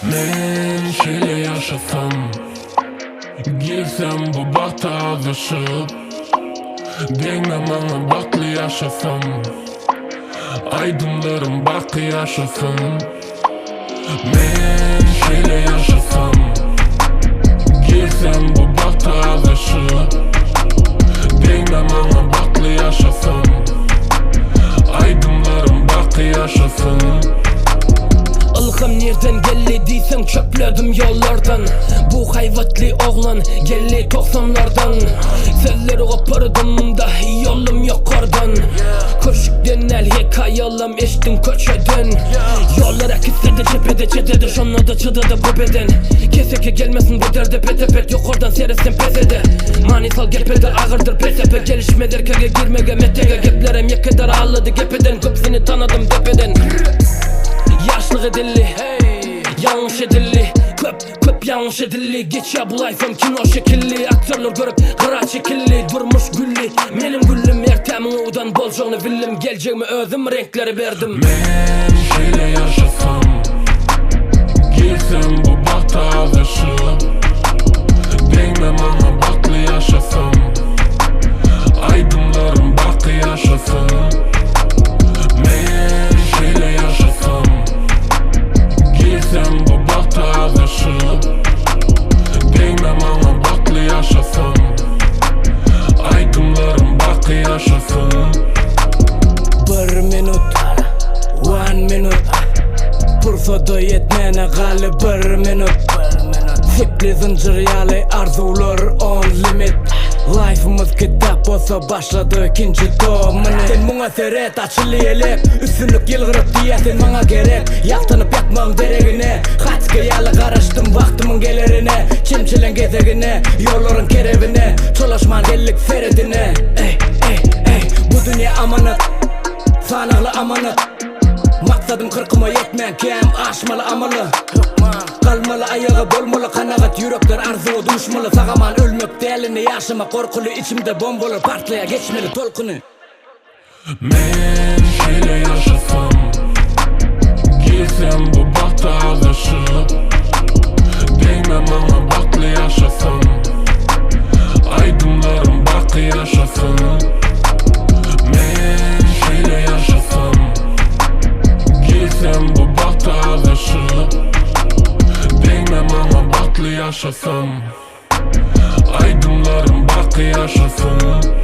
Men şeýle ýaşasam Girsem bu bagta azaşyp Degme maňa bagtly ýaşasam Aýdymlarym baky ýaşasyn Men şeýle ýaşasam Girsem bu bagta azaşyp Degme maňa bagtly ýaşasam Aýdymlarym baky ýaşasyn. Ylham nirden geldi diýseň çöpledim ýollardan Bu haýbatly oglan geldi togsanlardan Sözleri gopardym-da ýolum ýokardan Köşkden däl hekaýalam eşitdiň köçeden Ýollar äkitse-de çepede çetede Şonda-da çydady bu beden Keseki gelmesin bu derde pete-pet Ýokardan seretsem pesede Many sal gepede agyrdyr pelsepe Gelişmez erkege girmege metege Geplerem ýekedar allady gepeden Köpüsini tanadym depeden Ýaşlyk edildi Ýalňyş edildi Köp, köp ýalňyş edildi Geçýär bu laýfam kino şekilli Aktýorlar görüp gyra çekildi Durmuş gülli Meniň güllüm Ertämiň owadan boljagyny bildim Geljegime özüm reňkleri berdim. Men şeýle ýaşasam Girsem bu bagta azaşyp Degme maňa bagtly ýaşasam Aýdymlarym baky ýaşasyn Men şeýle ýaşasam Girsem bu bagta azaşyp Degme maňa bagtly ýaşasam Aýdymlarym baky ýaşasyn. Bir minut, one minute Pursada ýetmäne galdy bir minut Zipli zynjyr ýaly arzuwlar on limit Life'ymyz kitap bolsa başlady ikinji tomyny Sen muňa seret açyldy elek Üstünlik ýylgyryp diýýär sen maňa gerek Ýagtynyp ýatmagyň deregine Haçka ýaly garaşdym wagtymyň gelerine Çemçeleň gezegine Ýollaryň kerebine Çolaşman geldik seredine Ey ey ey Bu dünýe amanat Sanagly amanat Maksadym kyrkyma ýetmänkäm aşmaly amaly Galmaly aýaga bolmaly kanagat Ýürekler arzuwa duşmaly Sagaman ölmek däl indi ýaşamak gorkuly Içimde bombalar partlaýar geçmeli tolkuny. Men şeýle ýaşasam Girsem bu bagta azaşyp Degme maňa bagtly ýaşasam Aýdymlarym baky ýaşasyn Men şeýle ýaşasam Girsem bu bagta azaşyp Degme maňa bagtly ýaşasam Aýdymlarym baky ýaşasyn.